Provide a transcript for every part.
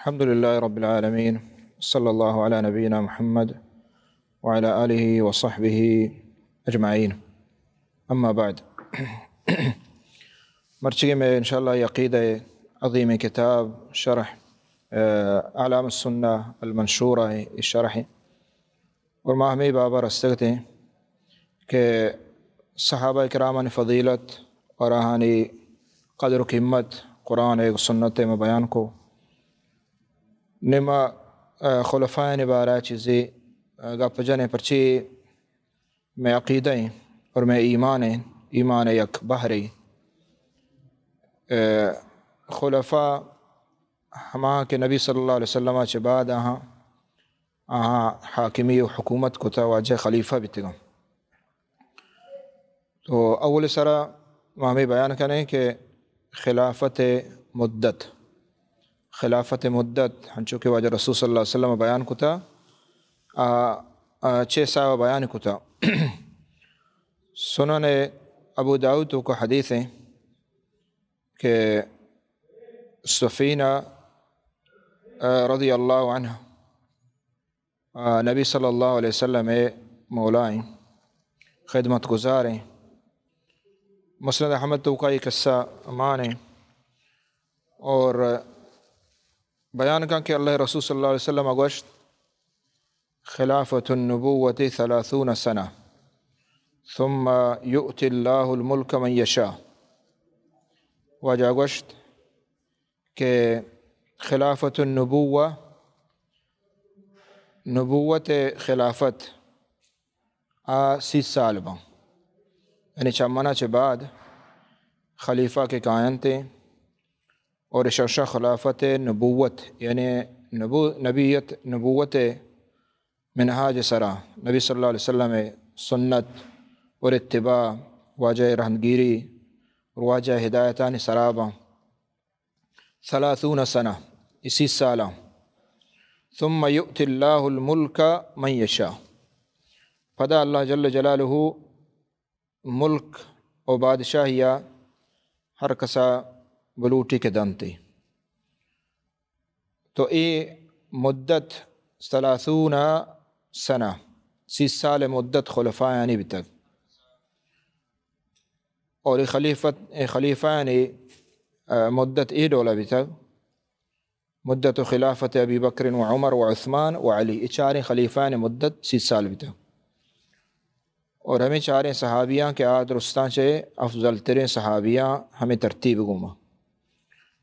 الحمد لله رب العالمين، صلى الله على نبينا محمد وعلى آله وصحبه أجمعين. أما بعد، مرچی مئے انشاءاللہ عقیدہ عظیم کتاب شرح، آ، أعلام السنة المنشورة شرح، اور ما ہمے بابا رستگ اتیں کہ صحابہ کرامانی فضیلت اور آہانی قدر و قیمت قرآن و سنت ما بیان کو۔ نما، آ، خلفائے بارہ چیزے، آ، گپ جنے، پرچی مئے عقیدہ ایں اور مئے ایمان ایں، ایمان یک بحرے۔ آ، خلفاء ہما کہ نبی صلی اللہ علیہ وسلم چہ بعد آہاں، آہاں حاکمی و حکومت کتا، واجہ خلیفہ بیتگاں۔ تو اول سرا ما ہمے بیان کنیں کہ خلافت مدت، خلافت مدت ہنچو کہ واجہ رسول صلی اللہ علیہ وسلم بیان کتا، آ، آ، چہ حساب بیان کتا۔ سنن ابو داؤد توکا حدیث ایں کہ صفینہ، آ، رضی اللہ عنہ، آ، نبی صلی اللہ علیہ وسلم مولا ایں، خدمت گزار ایں۔ مسند احمد توکا یہ قصہ مان ایں اور بیان کن کہ اللہ رسول صلی اللہ علیہ وسلم گوشت، خلافة النبوة ثلاثون سنة، ثم يؤتي الله الملك من يشاء۔ واجہ گوشت کہ خلافت النبوہ، نبوت خلافت آ سی سال باں، یعنی چہ منا چہ بعد خلیفہ کہ کاینت اور شوشہ خلافت نبوت، یعنی نبو-، نبیت، نبوت منہاج سرا، نبی صلی اللہ علیہ وسلم سنت اور اتباع، واجہ رہنگیری اور واجہ ہدایتانی سرا باں۔ ثلاثون سنة، اسی سالاں۔ ثم يؤتي الله الملك من يشاء۔ پدا اللہ جل جلالہ ملک و بادشاہیا ہر کسا بلوٹی کہ دنتی۔ تو اے مدت ثلاثون سنہ، سی سال مدت خلفایانی بیتگ۔ اور اے خلیفت، اے خلیفایانی، آ، مدت اے ڈولا بیتگ۔ مدت خلافت ابی بکر و عمر و عثمان و علی، اے چاریں خلیفایانی مدت سی سال بیتگ۔ اور ہمے چاریں صحابیاں کہ آ درستاں چہ افضل تریں صحابیاں ہمے ترتیب گوما۔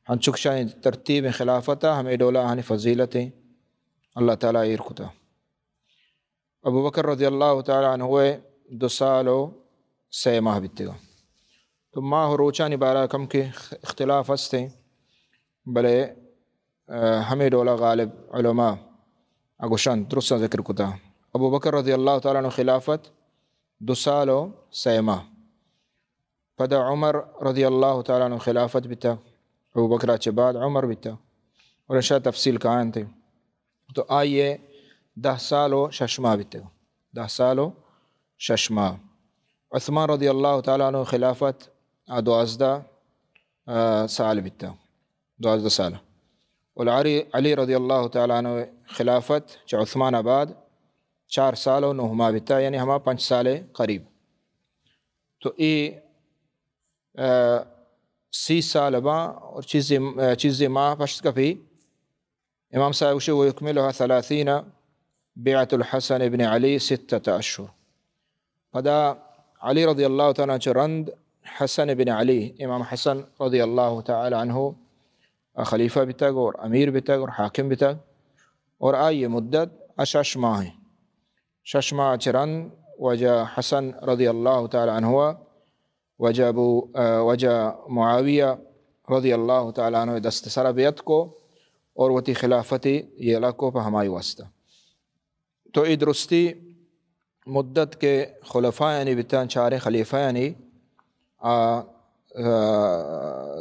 ہنچک شاہیں ترتیب خلافت ہمے ڈولا آہانی فضیلت ایں۔ اللہ تعالی ایر کتا۔ ابو بکر رضی اللہ تعالی عنہ دو سال و سہ ماہ بیتگا۔ تو ماہ و روچانی بارہ کم کہ اختلاف ہستیں، بلے، آ، ہمے ڈولا غالب علماء اگوشان درستاں ذکر کتا۔ ابو بکر رضی اللہ تعالی عنہ خلافت دو سال و سہ ماہ۔ پدا عمر رضی اللہ تعالی عنہ خلافت بیتا، ابو بکر چہ بعد عمر بیتا، اور اشا تفصیل کاینت۔ تو آئیے دہ سال و شش ماہ بیتگ، دہ سال و شش ماہ۔ عثمان رضی اللہ تعالی عنہ خلافت آ دوازدہ، آ، سال بیتگ، دوازدہ سال۔ اور علی، علی رضی اللہ تعالی عنہ خلافت چہ عثمان بعد چار سال و نہ ماہ بیتا، یعنی ہما پنچ سال قریب۔ تو اے، آ، سی سال باں اور چیزے، آ، چیزے ماہ پشت کپی۔ امام صاحب گوشی، ويكملها ثلاثين بيعة الحسن بن علي ستة أشهر۔ پدا علی رضی اللہ تعالی عنہ چہ رند حسن بن علی، امام حسن رضی اللہ تعالی عنہ خلیفہ بیتگ اور امیر بیتگ اور حاکم بیتگ، اور آئی مدت شش ماہ ایں۔ شش ماہ چہ رند واجہ حسن رضی اللہ تعالی عنہ واجہ ابو، آ، واجہ معاویہ رضی اللہ تعالی عنہ دست سرا بیعت کو اور وتی خلافت یلہ کو پہ ہمائی واسطہ۔ تو اے درستی مدت کہ خلفایانی بیتاں، چاریں خلیفایانی، آ، آ،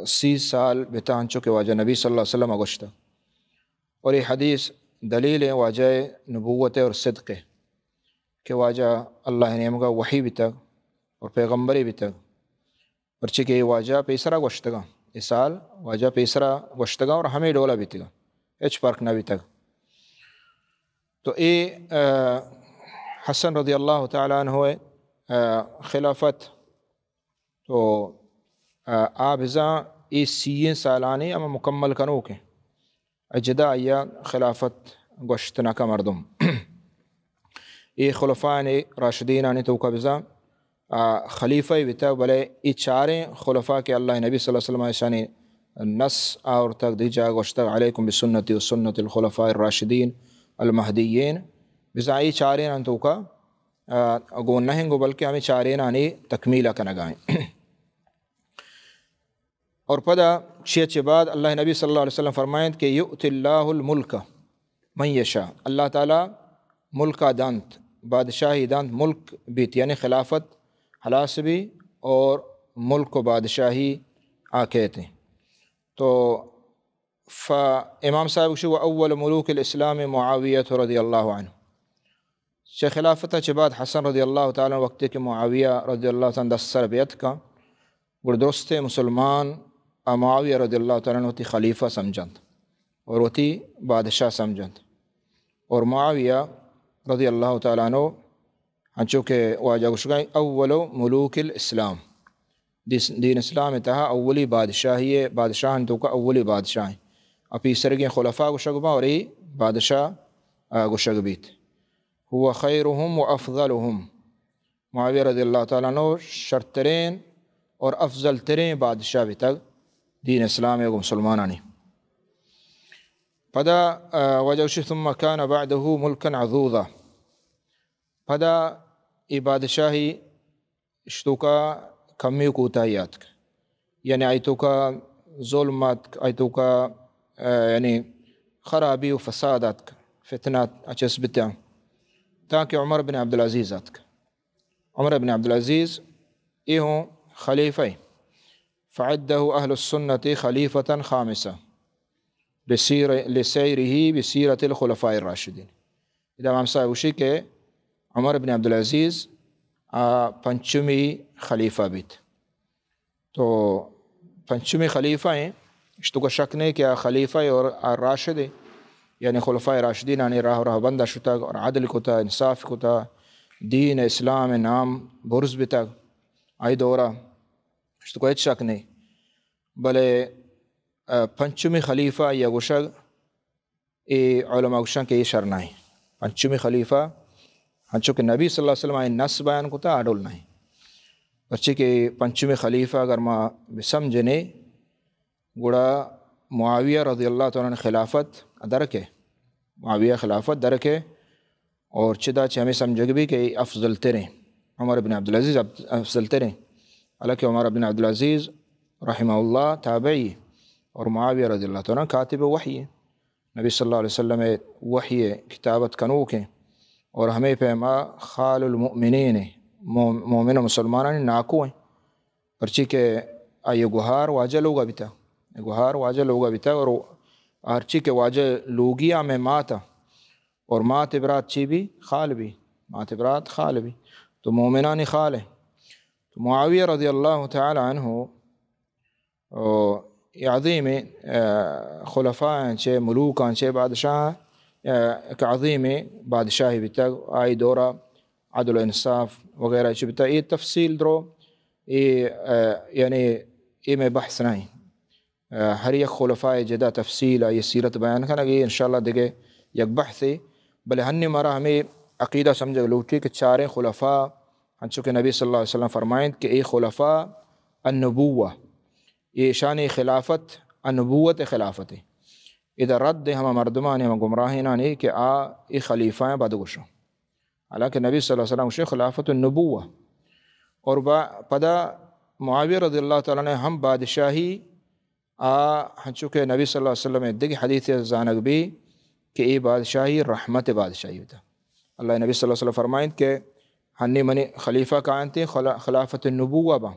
سی سال بیتاں، چو کہ واجہ نبی صلی اللہ علیہ وسلم گوشتا۔ اور اے حدیث دلیل ایں واجہ نبوت اور صدق ایں کہ واجہ اللہ نیمگا وحی بیتگ اور پیغمبری بیتگ، پرچے کہ اے واجہ پیسرا گوشتگاں، اے سال واجہ پیسرا گوشتگاں اور ہمے ڈولا بیتگاں۔ ہچ فرق نہ بیتگ۔ تو اے، آ، حسن رضی اللہ تعالی عنہ ءِ، آ، خلافت، تو، آ، آ بزاں اے سی ئیں سالانی ہم مکمل کنوک ایں۔ جدا آئی ءَ خلافت گوشت نہ کن مردم۔ اے خلفائے راشدینانی توکا بزاں، آ، خلیفہ بیتگ، بلے اے چاریں خلفاء کہ اللہ نبی صلی اللہ علیہ وسلم ءَ ایشانی نص آورتگ، دگہ جاگہ گوشتگ، علیکم بسنتی و سنت الخلفاء الراشدین المہدیین، بزاں اے چارینانی توکا، آ، گون نہ انت، گو بلکہ ہمے چارینانی تکمیل ءَ کنگا ایں۔ اور پدا چیا چہ بعد اللہ نبی صلی اللہ علیہ وسلم فرمائنت کہ یؤتی اللہ الملک من یشاء، اللہ تعالی ملکا دنت، بادشاہی دنت، ملک بیت، یعنی خلافت ہلاس بی اور ملک و بادشاہی آ کیت۔ تو ف-، امام صاحب گوشی، و اول ملوک الاسلام معاویہ رضی اللہ عنہ۔ چہ خلافت ءَ چہ بعد حسن رضی اللہ تعالی عنہ، وقتی کہ معاویہ رضی اللہ تعالی عنہ دست سر بیعت کن، گڑا درستیں مسلمان آ معاویہ رضی اللہ تعالی عنہ وتی خلیفہ سمجھنت اور وتی بادشاہ سمجھنت۔ اور معاویہ رضی اللہ تعالی عنہ، انچو کہ واجہ گوشگا، اول ملوک الاسلام، دیس-، دین اسلام ءِ تہا اولی بادشاہی ءِ، بادشاہانی توکا اولی بادشاہ ایں۔ آ پیسرگیں خلفاء گوشگ باں اور اے بادشاہ، آ، گوشگ بیت۔ هو خیرهم و افضلهم۔ معاویہ رضی اللہ تعالی عنہ شرترین اور افضل ترین بادشاہ بیتگ دین اسلام ءِ گوں مسلمانانی۔ پدا، آ، واجہ گوشی، ثم کان بعده ملکا عضوضا۔ پدا اے بادشاہی اشتوکا کمی و کوتاہی آتک، یعنی آئی توکا ظلم آتک، آئی توکا، آ، یعنی خرابی و فساد آتک، فتنہ آ چست بیتاں، تاکہ عمر بن عبدالعزیز آتک۔ عمر بن عبدالعزیز اے ہوں خلیفہ ایں۔ فعده اہل السنة خلیفة خامسا لسیر-، لسیره بسیرة الخلفاء الراشدین۔ ادا امام صاحب گوشی کہ عمر بن عبدالعزیز آ پنچمی خلیفہ بیت۔ تو پنچمی خلیفہ ایں، اشتوکا شک نہیں کہ آ خلیفہ ایں اور آ راشد ایں، یعنی خلفاء راشدینانی راہ و رہبندا شتگ اور عدل کتا، انصاف کتا، دین اسلام نام برز بیتگ آئی دورا، اشتوکا ہچ شک نہیں۔ بلے، آ، پنچمی خلیفہ یا گوشگ، اے علماء گوشاں کہ اے شر نہ ایں۔ پنچمی خلیفہ، ہنچو کہ نبی صلی اللہ علیہ وسلم آئی نص بیان کتا، آ ڈول نہ ایں۔ پرچے کہ پنچمی خلیفہ اگر ما بسمجھنے، گڑا معاویہ رضی اللہ تعالی عنہ خلافت درکے، معاویہ خلافت درکے، اور چدا چہ ہمیں سمجھگ بی کہ اے افضل تریں، عمر بن عبدالعزیز اب-، افضل تریں، حالانکہ عمر بن عبدالعزیز رحمہ اللہ تابعی اور معاویہ رضی اللہ تعالی عنہ کاتب وحی ایں۔ نبی صلی اللہ علیہ وسلم ءِ وحی ءِ کتابت کنوک ایں اور ہمے پیما خال المؤمنین ایں، مو-، مومن و مسلمانانی ناکو ایں، پرچی کہ آئی گوہار واجہ لوگا بیتا، گوہار واجہ لوگا بیتا اور ہرچی کہ واجہ لوگی ہمے ماتا اور مات برات چی بی؟ خال بی، مات برات خال بی، تو مومنانی خال ایں۔ تو معاویہ رضی اللہ تعالی عنہ و اے عظیمیں، آ، خلفاء ایں، چہ ملوک ایں، چہ بادشاہ ایں، آ، یک عظیمیں بادشاہے بیتگ، آئی دورا عدل و انصاف وغیرہ چی بیتگ۔ اے تفصیل درو، اے، آ، یعنی اے مئے بحث نہ ایں۔ آ، ہر یک خلفاء جدا تفصیل آئی سیرت بیان کنگ، اے انشاءاللہ دگہ یک بحثے۔ بلے ہنی مارا ہمے عقیدہ سمجھگ لوٹی کہ چاریں خلفاء، ہنچو کہ نبی صلی اللہ علیہ وسلم فرمائنت کہ اے خلفاء النبوہ، ایشانی خلافت النبوت خلافت ایں۔ ادا رد ہما مردمانی، ہما گمراہینانی کہ آ اے خلیفہ ایں بد گوشاں۔ حالانکہ نبی صلی اللہ علیہ وسلم گوشی خلافت النبوہ۔ اور با-، پدا معاویہ رضی اللہ تعالی عنہ ہم بادشاہی آ، ہنچو کہ نبی صلی اللہ علیہ وسلم دگہ حدیث زانگ بی کہ اے بادشاہی رحمت بادشاہی بیتا۔ اللہ نبی صلی اللہ علیہ وسلم فرمائنت کہ ہنی منی خلیفہ کاینت خلا-، خلافت النبوہ باں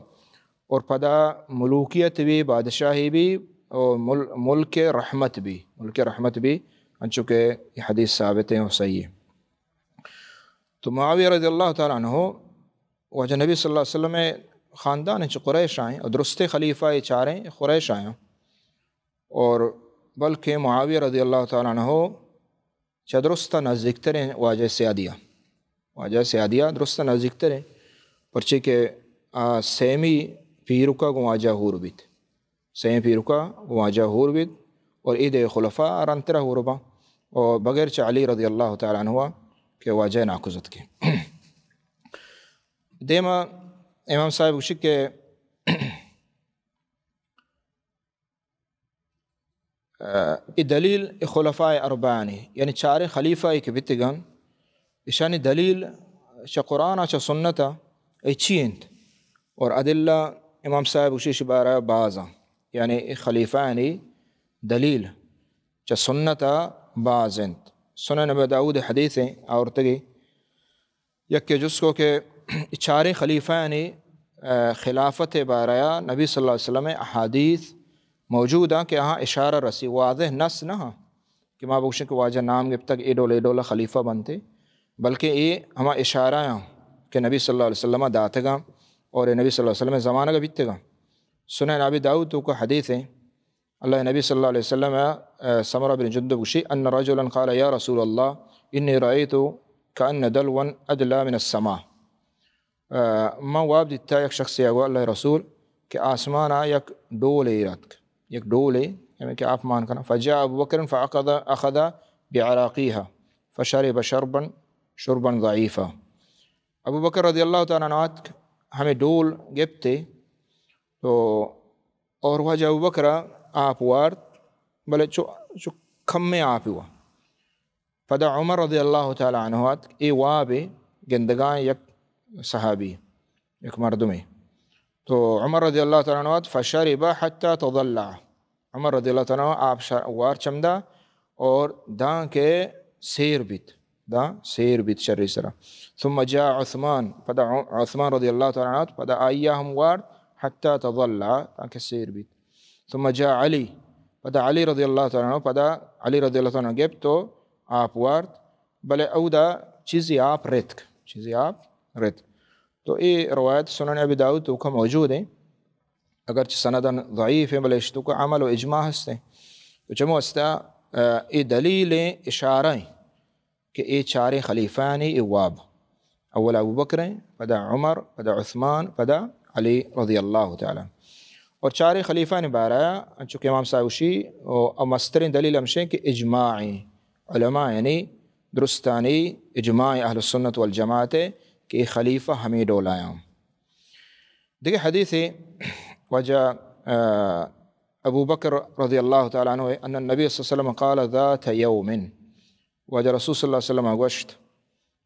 اور پدا ملوکیت بی، بادشاہی بی اور مل-، ملک رحمت بی، ملک رحمت بی، ہنچو کہ اے حدیث ثابت ایں اور صحیح ایں۔ تو معاویہ رضی اللہ تعالی عنہ واجہ نبی صلی اللہ علیہ وسلم خاندان چہ قریش ایں اور درستیں خلیفہ اے چاریں قریش ایں۔ اور بلکہ معاویہ رضی اللہ تعالی عنہ چہ درست نزدیکتریں واجہ سیادیا۔ واجہ سیادیا درست نزدیکتریں، پرچے کہ آ سیمی پیرکا گوں واجہ ہور بیت۔ سیمی پیرکا گوں واجہ ہور بیت اور اے دے خلفاء رنترا ہور باں اور بغیر چہ علی رضی اللہ تعالی عنہ کہ واجہ ناکوزتکیں۔ دیما امام صاحب گوشی کہ اے دلیل اے خلفاء اربعانی، یعنی چاریں خلیفہ ای کہ بیتگن، اشانی دلیل چہ قرآن ء چہ سنت ء اے چی انت؟ اور ادلہ امام صاحب گوشی شی بارہ باز انت، یعنی اے خلیفہ آنی دلیل چہ سنت ء باز انت۔ سنن ابی داؤد حدیث آورتگی، یکے جست کو کہ چاریں خلیفہ آنی، آ، خلافت بارہ نبی صلی اللہ علیہ وسلم احادیث موجود ہیں کہ آہاں اشارہ رسی، واضح نص نہ ہاں کہ ما بگوشیں کہ واجہ نام گپتگ اے ڈول اے ڈول خلیفہ بنتے، بلکہ اے ہما اشارہ ہیں کہ نبی صلی اللہ علیہ وسلم داتگاں اور اے نبی صلی اللہ علیہ وسلم زمانہ کا بیتگاں۔ سنن ابی داؤد تو کو حدیث ہیں، اللہ نبی صلی اللہ علیہ وسلم، آ، سمرہ بن جندب گوشی، ان رجلا قال یا رسول اللہ انی رأیت کأن دلوا ادلی من السماء۔ آ، من واب دیتا یک شخصی گو اللہ رسول کہ آسمان آ یک ڈولے رتک، یک ڈولے، یعنی کہ آپ مان کنا۔ فجاء ابو بکر فاخذ، اخذ بعراقیها فشرب شربا، شربا ضعیفا۔ ابو بکر رضی اللہ تعالی عنہ آتک ہمیں ڈول گپتے تو اور واجہ ابوبکر ء آپ وارت، بلے چو، چو کمیں آپ ہوا۔ پدا عمر رضی اللہ تعالی عنہ ات، اے واب گندگاں یک صحابی، یک مردمے۔ تو عمر رضی اللہ تعالی عنہ ات، فشرب حتی تضلع۔ عمر رضی اللہ تعالی عنہ آپ شا-، وار چمدا اور داں کہ سیر بیت، داں سیر بیت شری سرا۔ ثم جاء عثمان، پدا عثمان رضی اللہ تعالی عنہ، پدا آئی ہم وارت، حتی تضلع، تاکہ سیر بیت۔ ثم جاء علی، پدا علی رضی اللہ تعالی عنہ، پدا علی رضی اللہ تعالی عنہ گپت تو آپ وارت، بلے اودا چیزی آپ رتک، چیزی آپ رتک۔ تو اے روایت سنن ابی داؤد توکا موجود ہیں، اگرچہ سندن ضعیف ہیں، بلے اشی توکا عمل و اجماع ہستیں۔ تو چمو استا، آ، اے دلیل ہیں، اشارہ ہیں کہ اے چاریں خلیفہ ہیں، اے واب۔ اول ابو بکر ہیں، پدا عمر، پدا عثمان، پدا علی رضی اللہ تعالی عنہ۔ اور چاریں خلیفہ نے بارہ، چونکہ امام صاحب گوشی، او، او مستریں دلیل ہمشیں کہ اجماع ہیں۔ علماء یعنی درستانی اجماع اہل السنت والجماعت ہے کہ اے خلیفہ ہمیں ڈولایاں۔ دیگہ حدیث واجہ، آ، ابو بکر رضی اللہ تعالی عنہ، ان النبی صلی اللہ علیہ وسلم قال ذات یوم، واجہ رسول صلی اللہ علیہ وسلم گوشت،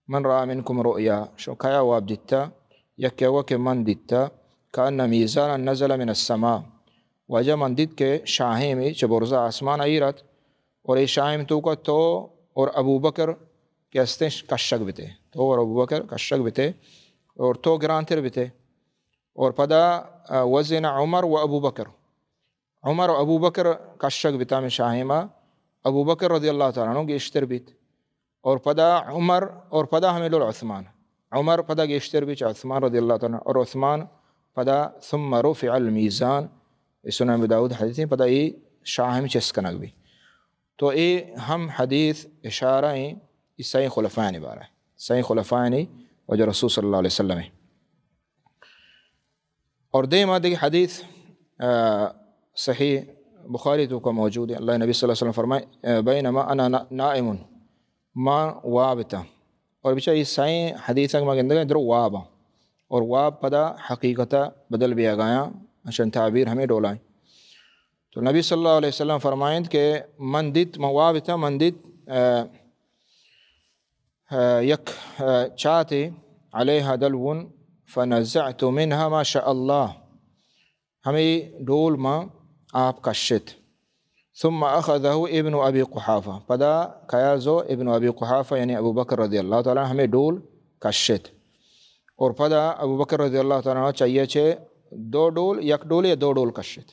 من رأى منكم رؤيا، شو کیا واب دیتا؟ یکے گو کہ من دیتا، کأن میزانا نزل من السماء، واجہ من دیت کہ شاہیمے چہ برزا آسمان ایرت، اور اے شاہیم توکا تو اور ابو بکر کہ ہستیں کشگ بتے، تو اور ابو بکر کشگ بتے، اور تو گرانتر بتے، اور پدا، آ، وزن عمر و ابو بکر، عمر و ابو بکر کشگ بتا ہمیں شاہیما، ابو بکر رضی اللہ تعالی عنہ گیشتر بیت۔ اور پدا عمر، اور پدا ہمیں ڈول عثمان۔ عمر پدا گیشتر بیت چہ عثمان رضی اللہ تعالی عنہ، اور عثمان پدا ثم رفع المیزان، اے سنن ابی داؤد حدیث ہیں، پدا اے شاہیم چست کنگ بی۔ تو اے ہم حدیث اشارہ ہیں، اے سئیں خلفائیں بارہ، سئیں خلفائیں واجہ رسول صلی اللہ علیہ وسلم ہیں۔ اور دیما دیگہ حدیث، آ، صحیح بخاری توکا موجود ہے۔ اللہ نبی صلی اللہ علیہ وسلم فرمائے، آ، بینما انا نا-، نائم، ما واب اتاں۔ اور بچا یہ سائیں حدیث ما گندگا درو واب آں۔ اور واب پدا حقیقتا بدل بیاگایاں، اشان تعبیر ہمیں ڈولائیں۔ تو نبی صلی اللہ علیہ وسلم فرمائند کہ من دیت، ما واب اتاں، من دیت، آ، آ، یک، آ، چاتے علیہ دلو فنزعت منها ما شاء اللہ، ہمے ڈول ما آپ کشت۔ ثم اخذه ابن ابی قحافہ، پدا کیا زو ابن ابی قحافہ یعنی ابو بکر رضی اللہ تعالی عنہ ہمے ڈول کشت۔ اور پدا ابو بکر رضی اللہ تعالی عنہ چاہیے چے دو ڈول، یک ڈول یا دو ڈول کشت۔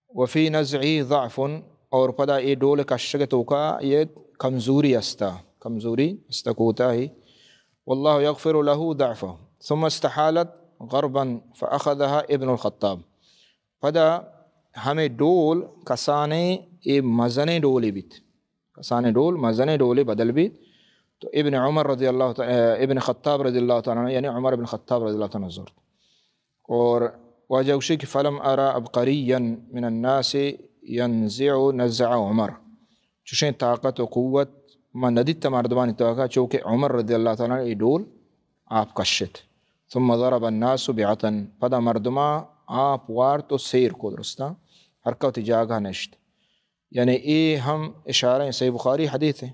وفی نزعی ضعف، اور پدا اے ڈول کشگ توکا یہ کمزوری استا، کمزوری استا، کوتاہی۔ واللہ یغفر له ضعفه۔ ثم استحالت غربا فاخذها ابن الخطاب۔ پدا ہمے ڈول کسانیں اے مزنیں ڈولے بیت، کسانیں ڈول مزنیں ڈولے بدل بیت۔ تو ابن عمر رضی اللہ تعالی، ابن خطاب رضی اللہ تعالی عنہ، یعنی عمر بن خطاب رضی اللہ تعالی عنہ زرت۔ اور واجہ گوشی کہ فلم ارى عبقريا من الناس ينزع نزع عمر، چوشیں طاقت و قوت ما ندیت مردمانی توکا، چو کہ عمر رضی اللہ تعالی عنہ اے ڈول آپ کشت۔ ثم ضرب الناس بعطن، پدا مردماں آپ وارت و سیر کو، درستاں ہر کس وتی جاگہ نشت۔ یعنی اے ہم اشارہ ہیں، صحیح بخاری حدیث ہیں،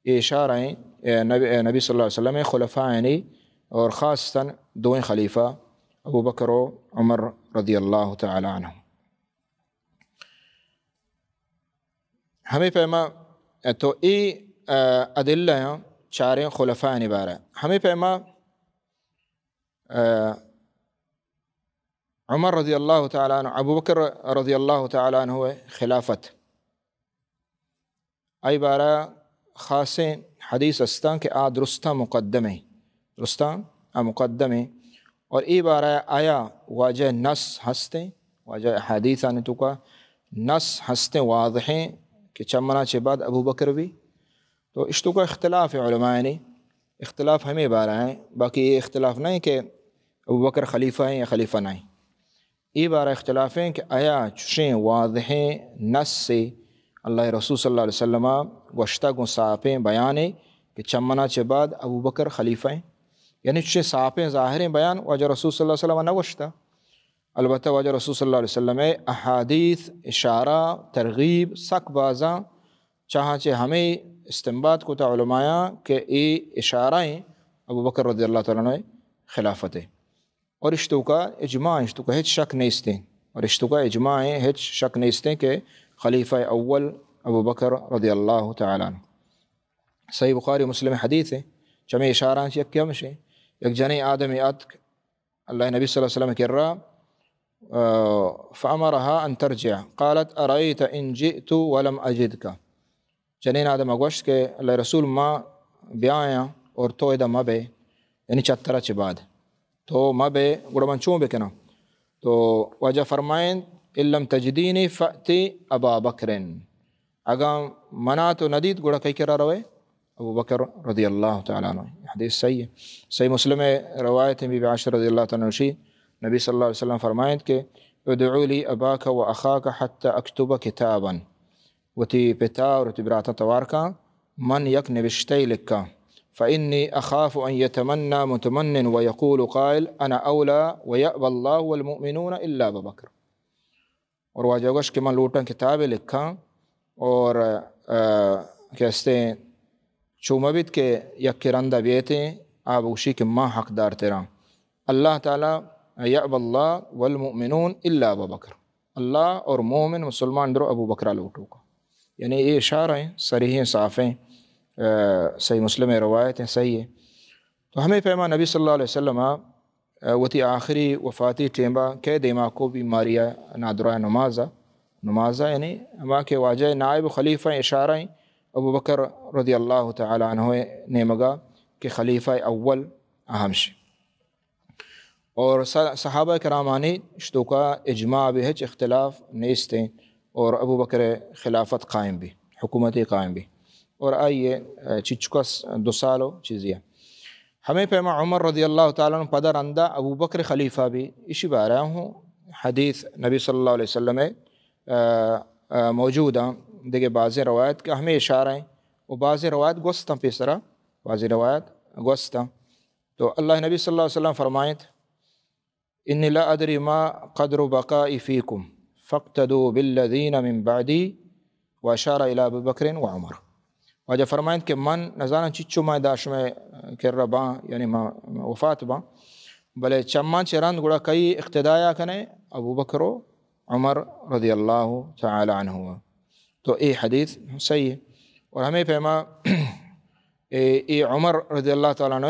اے اشارہ ہیں، اے نبی، اے نبی صلی اللہ علیہ وسلم خلفاء یعنی، اور خاصتاً دوئیں خلیفہ ابو بکر و عمر رضی اللہ تعالی عنہ۔ ہمے پیما تو اے، آ، ادلہ ہیں چاریں خلفاء یعنی بارہ۔ ہمے پیما، آ، عمر رضی اللہ تعالی عنہ، ابو بکر رضی اللہ تعالی عنہ خلافت، آئی بارہ خاصیں حدیث استاں کہ آ درستاں مقدمیں، درستاں آ مقدمیں۔ اور اے بارہ آیا واجہ نص ہستیں، واجہ حدیثانی توکا نص ہستیں، واضحیں کہ چمنا چہ بعد ابو بکر بھی۔ تو اشتوکا اختلاف علماء نے، اختلاف ہمیں بارہ ہیں، باقی یہ اختلاف نہیں کہ ابو بکر خلیفہ ہیں یا خلیفہ نہیں۔ اے بارہ اختلاف ہیں کہ آیا چشیں واضحیں نص سے اللہ رسول صلی اللہ علیہ وسلم گوشتہ گوں صاحبیں بیانے کہ چمنا چہ بعد ابو بکر خلیفہ ہیں، یعنی چشیں صاحبیں ظاہریں بیان واجہ رسول صلی اللہ علیہ وسلم نہ گوشتہ۔ البتہ واجہ رسول صلی اللہ علیہ وسلم احادیث، اشارہ، ترغیب سک بازاں، چاہاں چہ ہمیں استنباط کو تا علمایاں کہ اے اشارہ ہیں ابو بکر رضی اللہ تعالی عنہ خلافت ہے۔ اور اشتوکا اجماع، اشتوکا ہچ شک نیستیں، اور اشتوکا اجماع ہیں، ہچ شک نیستیں کہ خلیفہ اول ابو بکر رضی اللہ تعالی عنہ۔ صحیح بخاری مسلم حدیث ہے، چمے اشارہ چہ یک ہمشیں، یک جنیں آدمی اتک اللہ نبی صلی اللہ علیہ وسلم کرا، آ، فامرها ان ترجع، قالت ارأيت ان جئت ولم اجدك۔ جنین آدم گوشت کہ اللہ رسول ما بیایاں اور تو ادا مہ بے، یعنی چترا چہ بعد تو مہ بے، گڑا من چون بکناں؟ تو واجہ فرمائیں، ان لم تجدینی فأت ابا بکر، اگاں منا تو ندیت گڑا کئی کرا روے؟ ابو بکر رضی اللہ تعالی عنہ۔ حدیث صحیح ہے، صحیح مسلم روایت ہے، بی بی عائشہ رضی اللہ تعالی عنہ شی، نبی صلی اللہ علیہ وسلم فرمائیں کہ ادعو لی اباک و اخاک حتی اکتب کتابا، وتی پتا اور وتی براتاں توار کاں، من یک نبشتہ لکھاں، فإنی اخاف ان یتمنى متمن ویقول قائل انا اولی ویأبی اللہ والمؤمنون الا ابا بکر۔ اور واجہ گوش کہ من لوٹاں کتابے لکھاں اور، آ، کہ استیں چو مہ بیت کہ یک رندا بیتیں آ بگوشی کہ ما حقدار تراں۔ اللہ تعالی، یأبی اللہ والمؤمنون الا ابا بکر۔ اللہ اور مومن مسلمان درو ابو بکرا لوٹوکا۔ یعنی اے اشارہ ہیں، صریح ہیں، صاف ہیں، آ، صحیح مسلم روایت ہیں، صحیح ہے۔ تو ہمیں پیما نبی صلی اللہ علیہ وسلم، آ، وتی آخری وفاتی ٹیمبا کہ دیما کو بیماری نادرا نمازا، نمازا یعنی ہما کہ واجہ نائب خلیفہ اشارہ ہیں ابو بکر رضی اللہ تعالی عنہ نیمگا کہ خلیفہ اول اہم شی۔ اور ص-، صحابہ کرامانی اشتوکا اجماع بھی ہچ اختلاف نیستیں اور ابو بکر خلافت قائم بھی، حکومت قائم بھی۔ اور آئیے، آ، چچکس دو سال و چیزی ہے۔ ہمیں پیما عمر رضی اللہ تعالی عنہ پدا رندا ابو بکر خلیفہ بھی، اسی بارہ ہوں حدیث نبی صلی اللہ علیہ وسلم، آ، آ، موجود ہیں۔ دیگه بعضی روایت کہ ہمیں اشارہ ہیں، و بعضی روایت گوستاں پیسرا، بعضی روایت گوستاں۔ تو اللہ نبی صلی اللہ علیہ وسلم فرمائیں، انی لا ادری ما قدر بقائی فیکم فاقتدوا بالذین من بعدی واشار الی ابی بکر و عمر۔ واجہ فرمائیں کہ من نزاناں چچو ما دا شمے کرا باں، یعنی ما وفات باں، بلے چمان چہ رند گڑا کئی اقتدایا کنے؟ ابو بکر و عمر رضی اللہ تعالی عنہ۔ تو اے حدیث صحیح ہے۔ اور ہمیں پیما اے، اے عمر رضی اللہ تعالی عنہ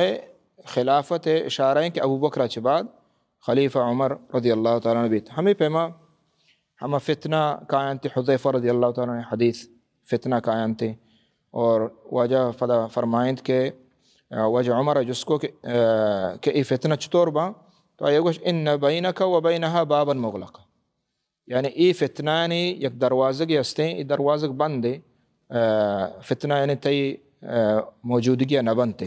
خلافت اشارہ ہیں کہ ابو بکر چہ بعد خلیفہ عمر رضی اللہ تعالی عنہ بیت۔ ہمیں پیما ہما فتنہ کاینت، حذیفہ رضی اللہ تعالی عنہ حدیث، فتنہ کاینت اور واجہ پدا فرمائیں کہ، آ، واجہ عمر جس کو کہ، آ، کہ اے فتنہ چطور باں؟ تو آئی گوش، ان بینک و بینها بابا مغلقا۔ یعنی اے فتنانی یک دروازگے ہستیں، اے دروازگ بندے، آ، فتنہ یعنی تئی، آ، موجودگی نہ بنتے۔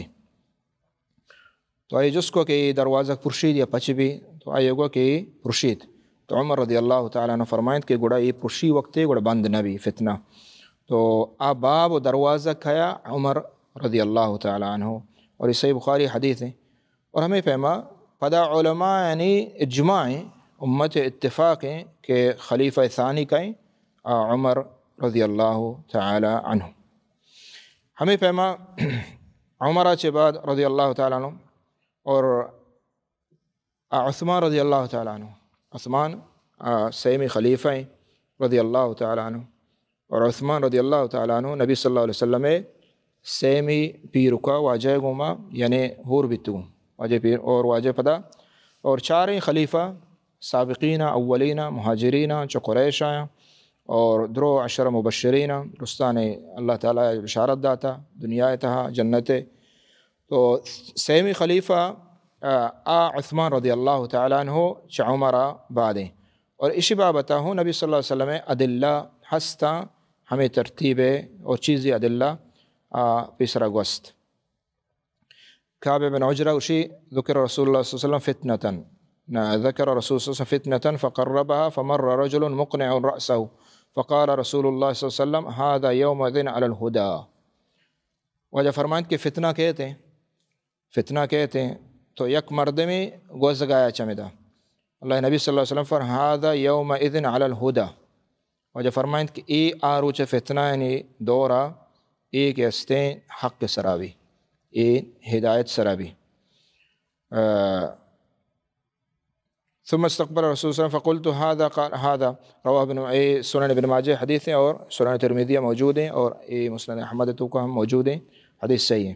تو آئی جست کو کہ اے دروازگ پرشیت یا پچ بی؟ تو آئی گو کہ اے پرشیت۔ تو عمر رضی اللہ تعالی عنہ فرمائنت کہ گڑا اے پرشی وقتے گڑا بند نہ بی فتنہ۔ تو آ باب و دروازگ کیا؟ عمر رضی اللہ تعالی عنہ۔ اور اے صحیح بخاری حدیث ہیں۔ اور ہمیں پیما پدا علماء یعنی اجماع ہیں، امت اتفاق ہیں کہ خلیفہ ثانی کئیں؟ آ، عمر رضی اللہ تعالی عنہ۔ ہمیں پیما عمر چہ بعد رضی اللہ تعالی عنہ اور آ، عثمان رضی اللہ تعالی عنہ، عثمان، آ، سیمی خلیفہ ہیں رضی اللہ تعالی عنہ۔ اور عثمان رضی اللہ تعالی عنہ نبی صلی اللہ علیہ وسلم سیمی پیرکا واجہ گوما، یعنی ہور بیتگوں۔ واجہ پیر اور واجہ پدا اور چاریں خلیفہ سابقین اولین مہاجرین چہ قریش آیاں اور درو عشر مبشرین درستان اللہ تعالی بشارت داتا دنیا تہا جنت۔ تو سیمی خلیفہ، آ، آ عثمان رضی اللہ تعالی عنہ چہ عمر بعدیں۔ اور اشی بابتا ہوں نبی صلی اللہ علیہ وسلم ادلہ ہستاں ہمیں ترتیب اور چیزی ادلہ، آ، پیسرا گوست۔ کعب بن عجرہ گوشی، ذکر رسول اللہ صلی اللہ علیہ وسلم فتنة، نہ، ذکر رسول صلی اللہ علیہ وسلم فتنة فقربها فمر رجل مقنع رأسه فقال رسول الله صلی اللہ علیہ وسلم هذا يومئذ على الهدى۔ واجہ فرمائنت کہ فتنہ کئیت ہیں، فتنہ کئیت ہیں، تو یک مردمے گوزگایا چمدا۔ اللہ نبی صلی اللہ علیہ وسلم فر هذا يومئذ على الهدى۔ واجہ فرمائنت کہ اے آ روچ فتنہ یعنی دورا اے کہ استیں حق سرا بی، اے ہدایت سرا بی۔ آ، ثم استقبل رسول صلی اللہ علیہ وسلم فقلت هذا قال هذا رواه ابن، اے سنن ابن ماجہ حدیث ہیں اور سنن ترمذی موجود ہیں اور اے مسند احمد توکا ہم موجود ہیں، حدیث صحیح ہیں۔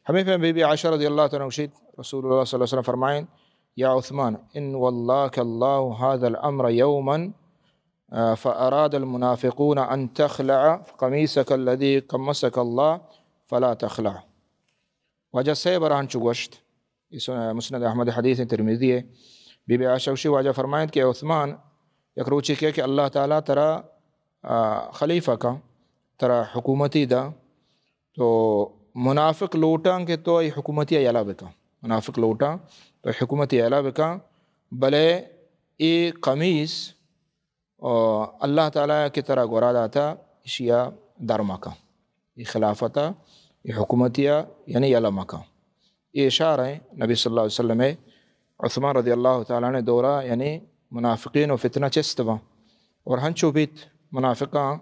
ہمیں پہ بی بی عائشہ رضی اللہ تعالی عنہ گوشیت، رسول اللہ صلی اللہ علیہ وسلم فرمائیں، يا عثمان، إن ولاك الله هذا الأمر يوما، آ، فأراد المنافقون أن تخلع قميصك الذي كمسك الله فلا تخلعه۔ واجہ سے بران چو گوشت، اے سن-، مسند احمد حدیث ہیں، ترمذی ہے۔ بی بی عائشہ گوشی، واجہ فرمائنت کہ عثمان یک روچے کہ، کہ اللہ تعالی ترا، آ، خلیفہ کا، ترا حکومتی دا، تو منافق لوٹاں کہ تو اے حکومتی یلا بکا۔ منافق لوٹاں تو حکومتی یلا بکا، بلے اے قمیص، آ، اللہ تعالی کہ ترا گورا داتا، اشیا در مکا۔ اے خلافتا، اے حکومتیا، یعنی یلا مکا۔ اے اشارہ ہیں نبی صلی اللہ علیہ وسلم عثمان رضی اللہ تعالی عنہ دورا، یعنی منافقین و فتنہ چست باں۔ اور ہنچو بیت منافقاں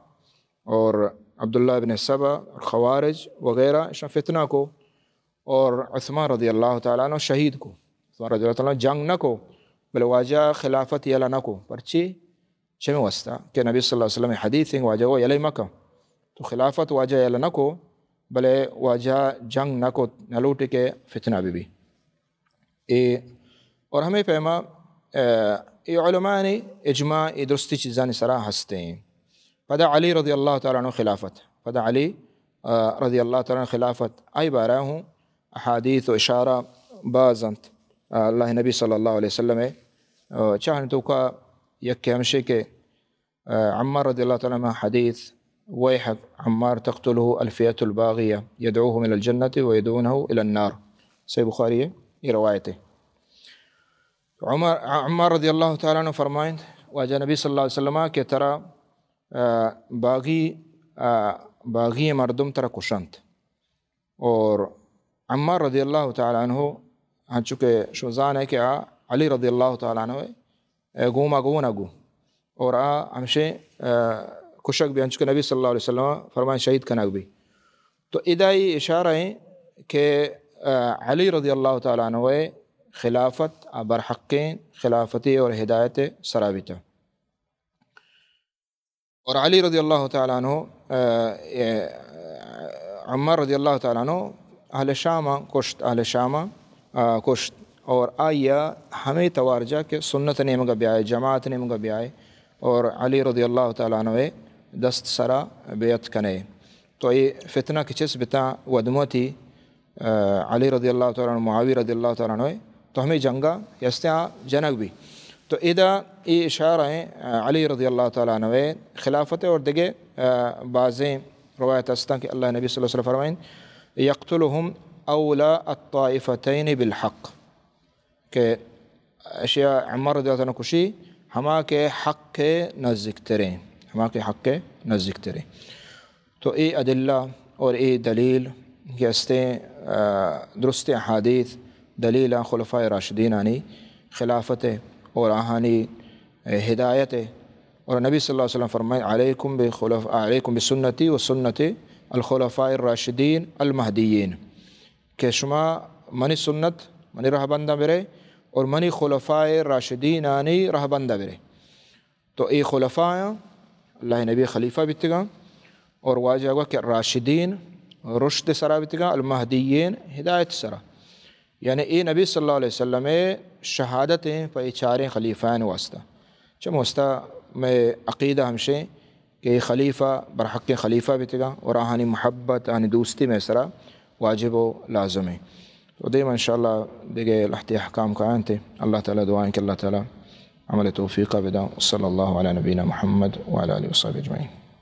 اور عبداللہ ابن سبا اور خوارج وغیرہ اشاں فتنہ کو اور عثمان رضی اللہ تعالی عنہ شہید کو۔ عثمان رضی اللہ تعالی عنہ جنگ نہ کو، بلے واجہ خلافت یلا نہ کو۔ پرچی؟ چمے واسطہ کہ نبی صلی اللہ علیہ وسلم حدیث ہیں، واجہ وہ یلے مکا۔ تو خلافت واجہ یلا نہ کو، بلے واجہ جنگ نہ کو، نہ لوٹے کہ فتنہ بی بی۔ اے، اور ہمیں پیما، اے، اے علماء نے اجماع، اے درستی چیزانی سرا ہستے ہیں۔ پدا علی رضی اللہ تعالی عنہ خلافت، پدا علی، آ، رضی اللہ تعالی عنہ خلافت، آئی بارہ ہوں احادیث و اشارہ باز انت۔ آ، اللہ نبی صلی اللہ علیہ وسلم، آ، چاہن توکا یک ہمشے کہ، آ، عمار رضی اللہ تعالی عنہ حدیث، ویحک عمار تقتله الفئة الباغية يدعوهم إلى الجنة ويدعونه إلى النار۔ صحیح بخاری ہے، یہ روایت ہے۔ عمر، عمار رضی اللہ تعالی عنہ فرمائند، واجہ نبی صلی اللہ علیہ وسلم کہ ترا، آ، باغی، آ، باغی مردم ترا کشنت۔ اور عمار رضی اللہ تعالی عنہ، ہنچو کہ شما زان ہے کہ آ علی رضی اللہ تعالی عنہ اے گوما گون گو۔ اور آ ہمشے، آ، کشگ بی، ہنچو کہ نبی صلی اللہ علیہ وسلم فرمائیں شہید کنگ بی۔ تو ادا ای اشارہ ہیں کہ، آ، علی رضی اللہ تعالی عنہ خلافت آ برحقیں خلافتی اور ہدایت سرا بیتا۔ اور علی رضی اللہ تعالی عنہ، آ، اے، عمار رضی اللہ تعالی عنہ اہل شام کشت، اہل شام، آ، کشت۔ اور آیا ہمیں توار جا کہ سنت نیمگا بیائے، جماعت نیمگا بیائے اور علی رضی اللہ تعالی عنہ دست سرا بیعت کنے۔ تو اے فتنہ کہ چس بتا ودمتی، آ، علی رضی اللہ تعالی عنہ، معاویہ رضی اللہ تعالی عنہ، تو ہمیں جنگا کہ ہستے آ جنگ بی۔ تو ادا اے اشارہ ہیں، آ، علی رضی اللہ تعالیٰ عنہ خلافت اور دگہ، آ، بازیں روایت ہستاں کہ اللہ نبی صلی اللہ علیہ وسلم فرمائیں، یقتلهم اولی الطائفتین بالحق، کہ اشیا عمر رضی اللہ تعالیٰ عنہ کشی، ہما کہ حق نزدیکتریں، ہما کہ حق نزدیکتریں۔ تو اے ادلہ اور اے دلیل کہ استیں، آ، درستیں احادیث، دلیل خلفاء راشدینانی خلافت اور آہانی ہدایت۔ اور نبی صلی اللہ علیہ وسلم فرمائے، علیکم بخلف-، علیکم بسنتی و سنت الخلفاء الراشدین المہدیین، کہ شما منی سنت، منی رہبنداں برے اور منی خلفاء راشدینانی رہبنداں برے۔ تو اے خلفاء آں، اللہ نبی خلیفہ بیتگاں اور واجہ گو کہ راشدین رشد سرا بیتگاں، المہدیین ہدایت سرا۔ یعنی اے نبی صلی اللہ علیہ وسلم شہادت ہیں پہ اے چاریں خلیفان واسطہ۔ چم واسطہ میں عقیدہ ہمشیں کہ اے خلیفہ برحق خلیفہ بیتگاں اور آہانی محبت، آہانی دوستی میں سرا واجب و لازم ہیں۔ تو دیم انشاءاللہ دگہ لہتے احکام کاینت۔ اللہ تعالیٰ دعائیں کہ اللہ تعالیٰ عمل توفیقہ بداں۔ صلی اللہ علی نبینا محمد وعلی آلہ وصحبہ اجمعین۔